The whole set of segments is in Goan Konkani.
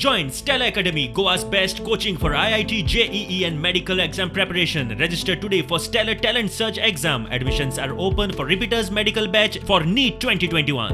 Join Stellar Academy, Goa's best coaching for IIT, JEE and medical exam preparation. Register today for Stellar Talent Search exam. Admissions are open for repeaters medical batch for NEET 2021.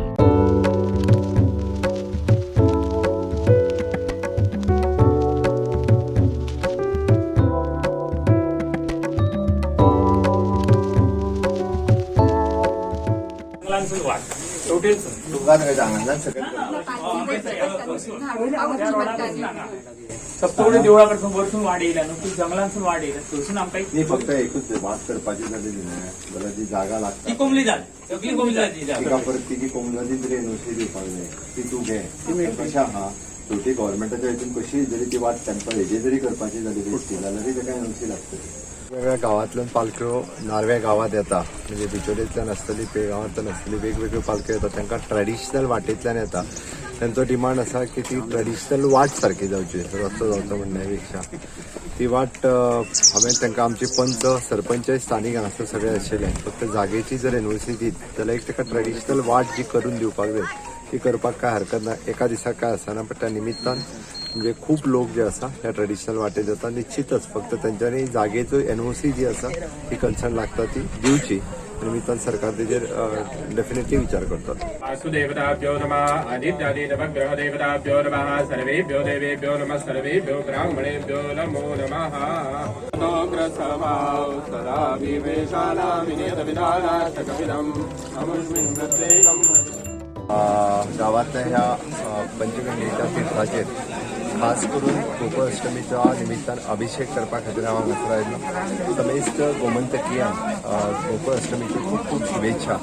सप्तकडे देवळाकडसून वरसून वाड येयला न्हू, ती जंगलांसून वाड येयला, थंयसून आमकां न्ही, फक्त एकूच वास करपाची जाली न्ही जाल्यार जी जागा लागता ती कोमली जात, सगळी कोमली जात. तिका परत तिची कोमजाची तरी एनओसी दिवपाक जाय, ती तूं घे. कशें आहा, शेवटी गव्हर्मेंटाच्या हितून कशी जरी ती वाट तांकां हेजी जरी करपाची जाली बेश्टी जाल्यारय ताका एनओसी लागतली. वेगवेगळ्या गांवांतल्यान पालख्यो नार्वे गांवांत येता, म्हणजे बिचोलेंतल्यान आसतली, पेगांवांतल्यान आसतली, वेगवेगळ्यो पालख्यो येता. तांकां ट्रेडिशनल वाटेंतल्यान येता. तांचो डिमांड आसा की ती ट्रेडिशनल वाट सारकी जावची, रस्तो जावचो म्हणण्या पेक्षा ती वाट. हांवें तांकां, आमचे पंच सरपंच स्थानीक हांगासर सगळे आशिल्ले, फक्त जागेची जर एनओसी दीत जाल्यार एक ताका ट्रेडिशनल वाट जी करून दिवपाक जाय ती करपाक काय हरकत ना. एका दिसाक काय आसना, पण त्या निमित्तान म्हणजे खूप लोक जे आसा ह्या ट्रेडिशनल वाटेत येता निश्चितच. फक्त तेंच्यांनी जागेचो एनओसी जी आसा ती कन्सर्न लागता ती दिवची. निमित्तान सरकार तेजेर डेफिनेटली विचार करतात. वासुदेवताभ्यो नमः, आदित्यादि नवग्रहदेवताभ्यो नमः, सर्वेभ्यो देवेभ्यो नमः, सर्वेभ्यो ब्राह्मणेभ्यो नमो नमः. सदा विवेशानामिनियतविधानाशकपिदम् अमुष्मिन् प्रत्येकम्. गावातल्या ह्या पंचगंगेच्या तीर्थाचेर खास करून गोकुळ अष्टमीच्या निमित्तान अभिषेक करपा खातीर हांव हांगासर आयलो. समेस्त गोमंतकियांक गोकुळ अष्टमीच्यो खूब खूब शुभेच्छा.